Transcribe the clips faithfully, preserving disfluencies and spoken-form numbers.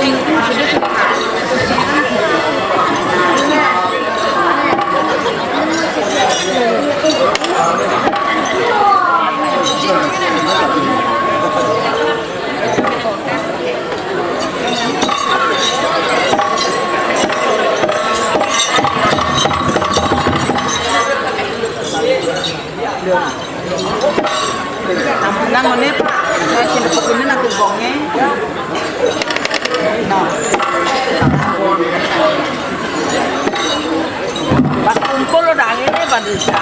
Nang ngene, Pak. Saya sing tepuk ini nang gerbongnya. Nah. Pas kumpul udah ngene, Pak Desa.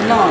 No.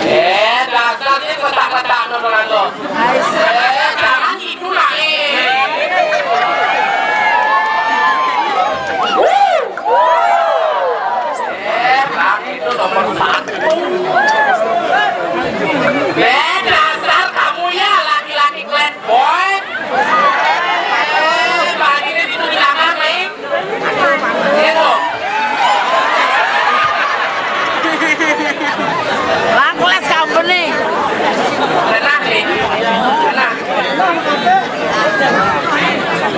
Eh, dasar sih kotak-kotak nonton lo. Eh, jangan gitu, Nak, eh. Eh, Bang itu nomor satu. Eh, dasar kamu ya, laki-laki playboy. Eh, Bang ini itu di belakang, Neng. Gitu. Reckless company. Tenang, Neng. Tenang.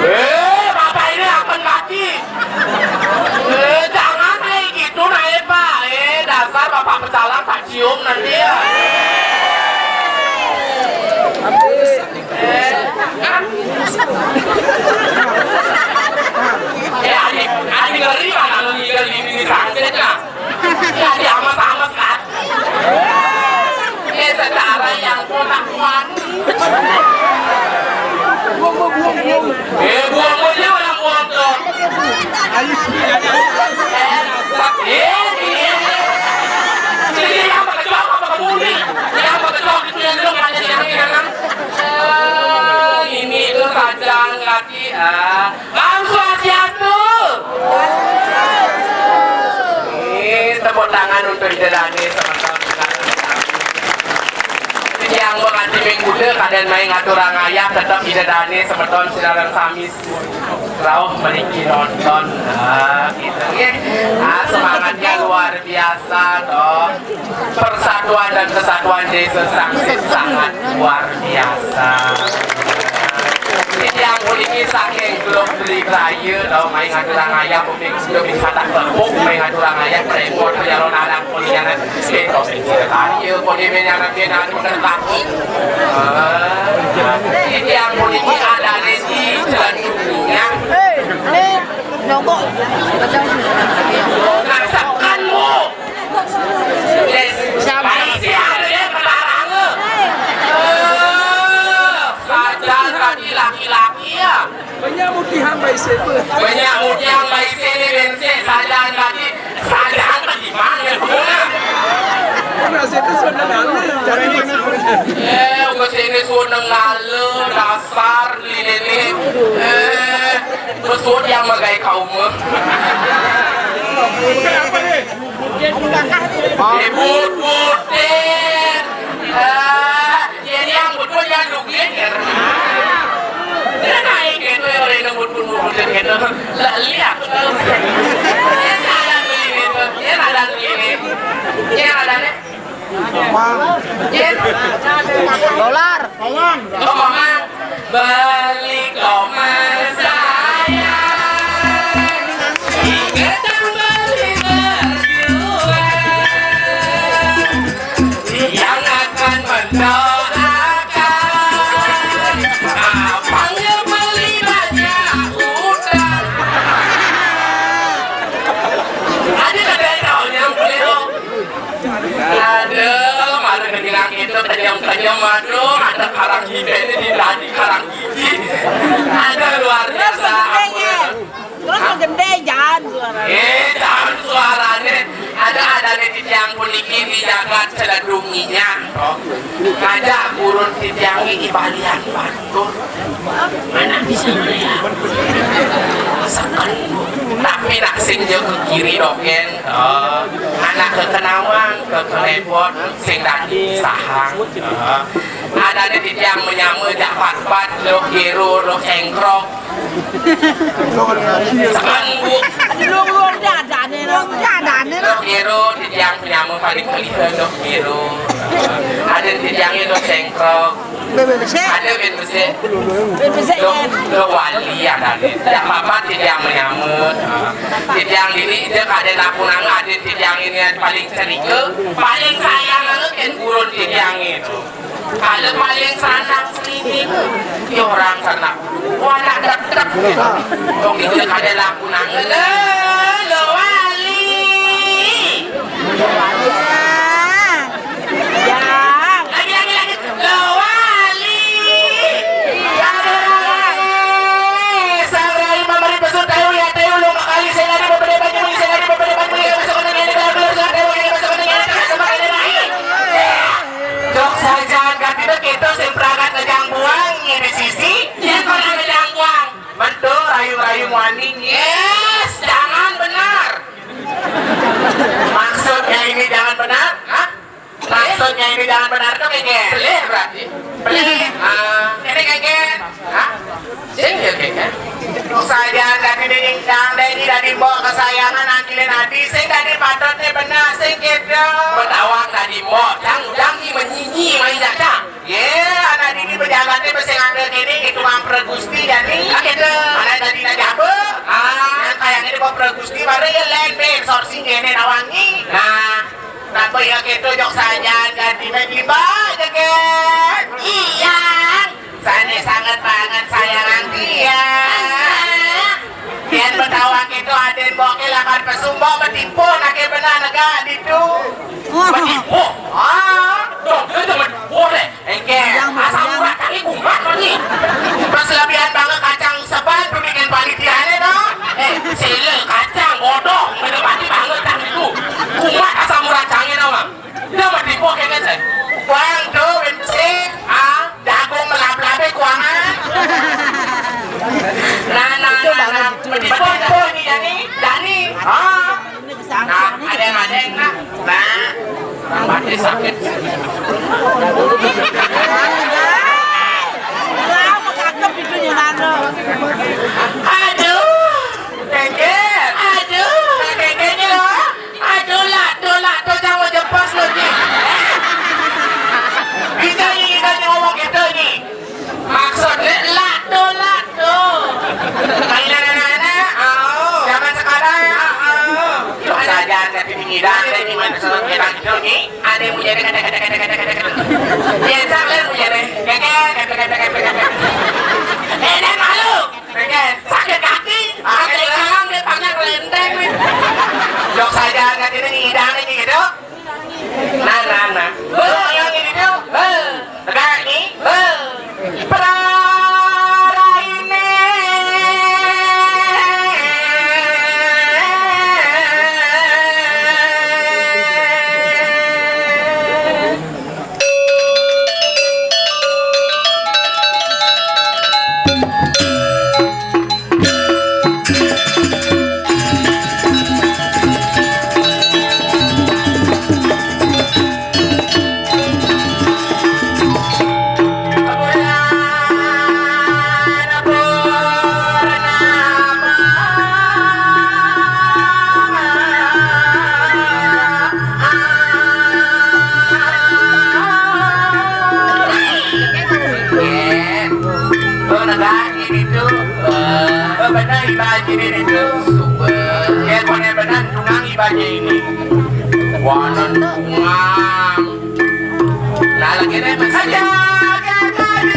Eh, Bapak ini akan mati. Eh, jangan kayak gitu, Neng, Pak. Eh, dasar Bapak pecalang tak cium nanti ya. Eh, adik, adik ngeri, Pak, kalau ngigel di, di transit, nah. Jadi amat-amat, kan? Eh, secara yang kuat-kuat. Buang, buang, buang, buang. Eh, buang, buang, dia orang buang tuh. Ayo. Eh, eh, eh. Jadi yang berkecoh apa kebuli? Yang berkecoh itu yang dulu pada siang, ya kan? Eh, ini tuh kerajaan kaki, ah. Om Swastiastu. Ini tepuk tangan untuk Ida Dane semeton. Yang berarti minggu deh, kadang main ngaturang ayah, tetap Ida Dane semeton, saudara sami. Rauh mriki nonton. Ah, gitu, nggih. Ah, semangatnya luar biasa, toh. Persatuan dan kesatuan Desa Sangsit sangat luar biasa. Ini yang puniki saking grup Beli Raya, toh, main ngaturang ayah, mungkin sudah bisa tak tepuk, main ngaturang ayah, prepot, penyalon anak, punya anak, sekitar, sekitar, ayo, kau di menyana, kena, aku tertaki. Ah, ini yang puniki ada di jalan dunia. Hei, ini nyogok. Rasakan, Bu. Yes. Siapa? Isi ada ya, kelarang. Eh, saja tadi laki-laki ya. Banyak mutihan baise. Banyak mutihan baise ni, bensin saja tadi. Saja tadi mana ya, Bu? Kan hasil itu sudah lalu, jadi mana? Eh, ke sini sudah lalu, dasar. Ini, eh, betul yang magai kaum. Ribut-butin. Eh, jadi yang betul yang dugin, ya. Dia naik gitu, ya, orang yang betul-betul gitu. Lah, lihat. Dia ada beli gitu. Dia ada beli gitu. Dia ada nih. Dolar. Oh, Mamang. Beli koma sayang, ingetan beli berjuang. Yang akan mendoakan, abangnya beli banyak utang. Ada kata yang boleh. Aduh, mana kehilang itu kenyang-kenyang, aduh, ada karang hijau ini di tadi, karang gigi. Ada luar biasa. Terus gedenya. Terus gedenya, jangan suaranya. Eh, jangan suaranya. Ada, ada di tiang puniki di jagat celedunginya. Aja urun tiang ini balian batur. Anak bisa melihat. Seken. Tapi nak sing jauh ke kiri doken. Oh, anak ke kenawang, ke kelepon, sing tadi sahang. Oh. Ada di tiang menyama japat-pat, lo kiro, lo cengkrok. Sekan, Bu. Lo, lo ada, ada nih, lo ada nih, lo. Lo kiro, di tiang menyama paling kelihatan, lo kiro. Ada di tiang lo cengkrok. Bebek besek. Ada bebek besek. Bebek besek, lo, ya. Lo wali ya tadi. Tidak apa-apa, tidak menyamut. Tidak ini, dia kada laku nang ada tidak ini yang paling cerita. Paling sayang anu kan burun tidak itu. Kalau paling sanak sedikit, ya orang sanak. Wah, nak dek-dek. Dong itu kada laku nang. Lo, lo wali. Yang. Lagi, lagi, lagi. Lo wali. Yang. Sang rai mamari pesun tayu ya, tayu lo kakali, saya ada beberapa banyak, saya ada beberapa banyak, ya, masuk ke dalam, ya, masuk ke dalam, ya, masuk ke dalam, ya, masuk ke dalam, ya. Jok saja, ganti begitu, sing peragat ngejang buang, ini sisi. Ya, kalau ngejang buang. Betul, rayu-rayu muaning. Yes, jangan benar. Maksudnya ini jangan benar? Hah? Maksudnya ini jangan benar tuh, Keke? Pelih berarti. Pelih. Ah, ini, Keke. Hah? Sing ya, Keke. Saja tadi diingkang deh, ini dari mbok kesayangan angkilin adi. Sing tadi patutnya benar, sing gitu. Betawang tadi mbok, cang, cang, ini menyinyi, main jajang. Ye, anak dini pejabatnya mesti ngambil kini, itu mang Pragusti jadi. Ah, gitu. Anak tadi nak jabe. Ah. Yang kayak ini bawa Pragusti, baru ya lain, Ben, sorsi ngene nawangi. Nah. Tanpa ya gitu, jok saja, ganti lagi, Mbak, jaket. Iya. Saya sangat banget sayang dia. Kian betawa gitu, aden boke lakan pesumbo, betipu, nake benar negak ditu. Betipu? Ah, dong, itu betipu deh. Engke, asam urat kali kumat lagi. Pas lebihan banget kacang seban tuh bikin panitiane dong. Eh, sele kacang bodoh, mendepati banget kan itu. Kumat asam urat cangin dong, Bang. Dia mau tipu kayaknya saya. Kuang tuh, bensik. Ah, jagung melap-lape kuangan. Nah, nah, nah, nah. Tipu tuh ini Jani, Jani. Ah. Nah, ada yang ada yang nah. Nah, rambutnya sakit. Aduh, Keke. Aduh, Keke ini loh. Aduh, lah, tuh, lah, tuh, jangan mau jempos loh, Ji. Bisa nih, kita nih ngomong gitu nih. Maksudnya, lah, tuh, lah, tuh. Mainan anak-anak, oh. Zaman sekarang, oh. Cuma saja, tapi di ngidang, ada di mana, sama kita gitu nih. Ada yang punya deh, kata, kata, kata, kata, kata. Dia yang salah yang punya deh. Keke, keke, keke, keke, keke. Eh, dan malu. Pengen sakit kaki, sakit tangan, dia tangan kelenteng, nih. Jok saja, nggak, ini ngidang, ini gitu. Nah, nah, nah. Beuh, yang ini tuh. Beuh. Tegak ini. Beuh. Peraraine. Benar ibaji ini tu. Super. Dia konek benar tungang ibaji ini. Wanan tungang. Nah, lagi deh, Mas. Aja, aja, aja.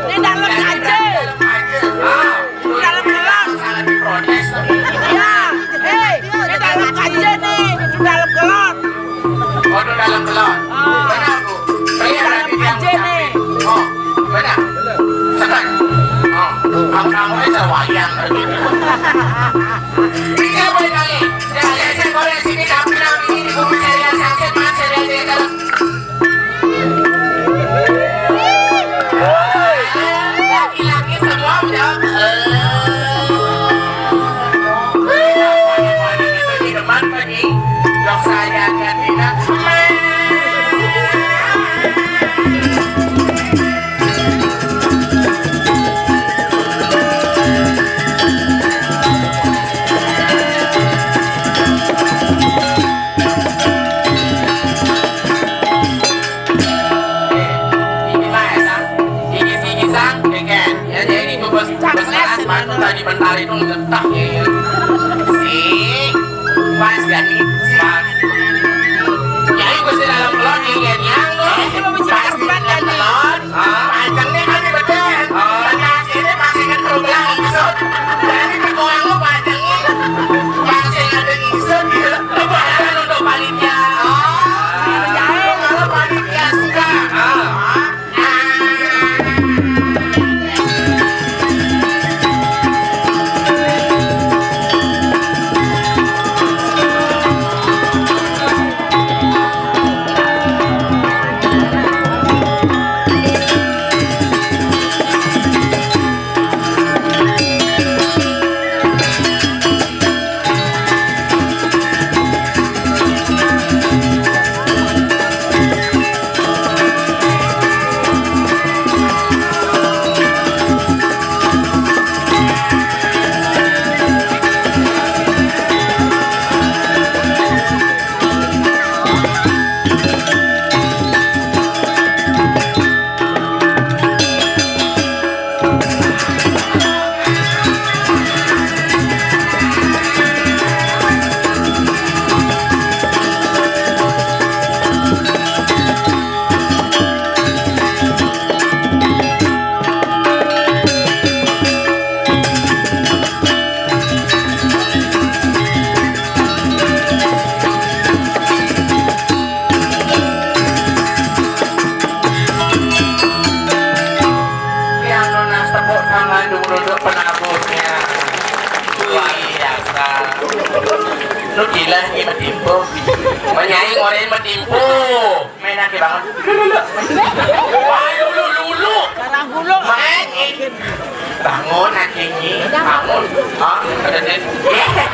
Ini dalem aja. Dalem aja. Ah, ini dalem kelas. Sangat diprotes. Ya, hei, ini dalem aja nih, itu dalem kelon. Oh, itu dalem kelon. Ah. Benar, Bu. Saya dalem aja nih. Oh, benar. Senang. Oh, kamu-kamu aja wayang begitu. Tiga poin kali. Ya, ya, saya korek sini, tapi, tapi ini di bumi saya lihat sakit, Mas, saya lihat dia dalam. Laki-laki semua menjawab, "Eh." Di depan, Pak Ji. Dok saya ganti nak. Ini mah ya, Sang. Ini, ini, Sang, deket. Ya, jadi itu bos, bos kelas, Mas, tadi bentar itu ngetah, ya, ya. Si, pas, jadi, pas. Jadi, gue sih dalam pelon, ya, ya, nyang, nih. Pas di dalam pelon, panjangnya kan di betul. Pas ini masih kan terbelah, maksud. Jadi, ketuaan lu panjangnya. Masih ada ngikut, gitu. Kebanyakan untuk panitia. Oh, kalau panitia suka. Ah. Yang nunas tepuk tangan dulu untuk penabuhnya. Luar biasa. Lu gila, ini metimpu. Menyaing orang metimpu. Main aki bangun. Wah, lu, lu, lu, lu. Sekarang dulu. Main, eh. Bangun, aki ini. Bangun. Hah? Ada, ada.